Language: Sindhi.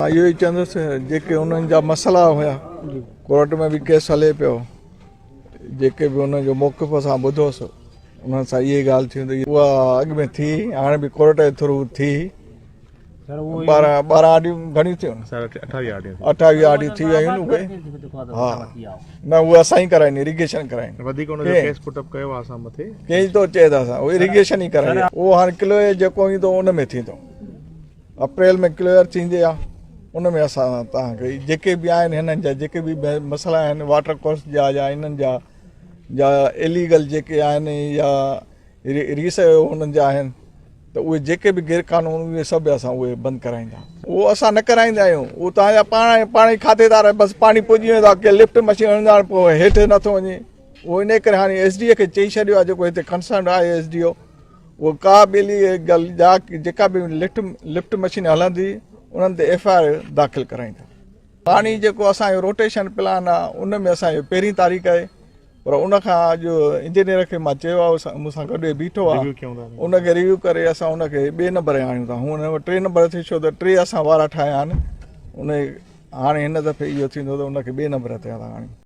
مان اهو ئي چوندس جيڪي انهن جا مسئلا هيا ڪورٽ ۾ به ڪيس هلي پيو جيڪي به انهن جو موقف اسان ٻڌوس انهن سان اهي ڳالهه ٿي ته اها اڳ ۾ ٿي هاڻي به ڪورٽ جي ٿرو ٿي 12 12 آڊيون گهڻيون ٿيون 28 آڊيون ٿي ويون اهي ها نه اهي اسان ئي ڪرائين اريگيشن ڪرائين وڌيڪ ان جو ڪيس پٽ اپ ڪيو آ اسان مٿي ڪيس ٿو چئي ته اسان اريگيشن ئي ڪرائين اهو هاڻي ڪلو جيڪو ايندو ان ۾ ٿيندو اپريل ۾ ڪليئر ٿيندي آ ان ۾ اسان توهان کي جيڪي به آهن هنن جا جيڪي به مسئلا آهن واٽر ڪورس جا يا انهن جا يا اليگل جيڪي آهن يا ريس انهن جا آهن ته اهي جيڪي به غير قانون اهي سڀ اسان اهي بند ڪرائيندا اهو اسان نه ڪرائيندا آهيون اهو توهان جا پاڻ پاڻ کاتيدار بس پاڻي پڄي ويندو آهي لفٽ مشين هڻندا آهن پوء هيٺ نٿو وڃي اهو ان ڪري هاڻي ايس ڊي اي کي چئي ڇڏيو آهي جيڪو هتي ڪنسرن آهي ايس ڊي او اهو ڪا به اليگل جا جيڪا به لفٽ لفٽ مشين هلندي انهن تي ايف I R داخل ڪرائيندا. پاڻي جيڪو اسان جو روٽيشن پلان آ ان ۾ اسان جو پهرين تاريخ آهي پر ان کان اڄ انجنيئر کي مان چيو آ مون سان گڏ بيٺو آ ان کي ريويو ڪري اسان ان کي ٻئي نمبر آڻيون ٿا هونئن ٽي نمبر ٿي ڇو ته ٽي اسان وارا ٺاهيا آهن ان هاڻي هن دفعي اهو ٿيندو ته ان کي ٻئي نمبر تي آڻيون.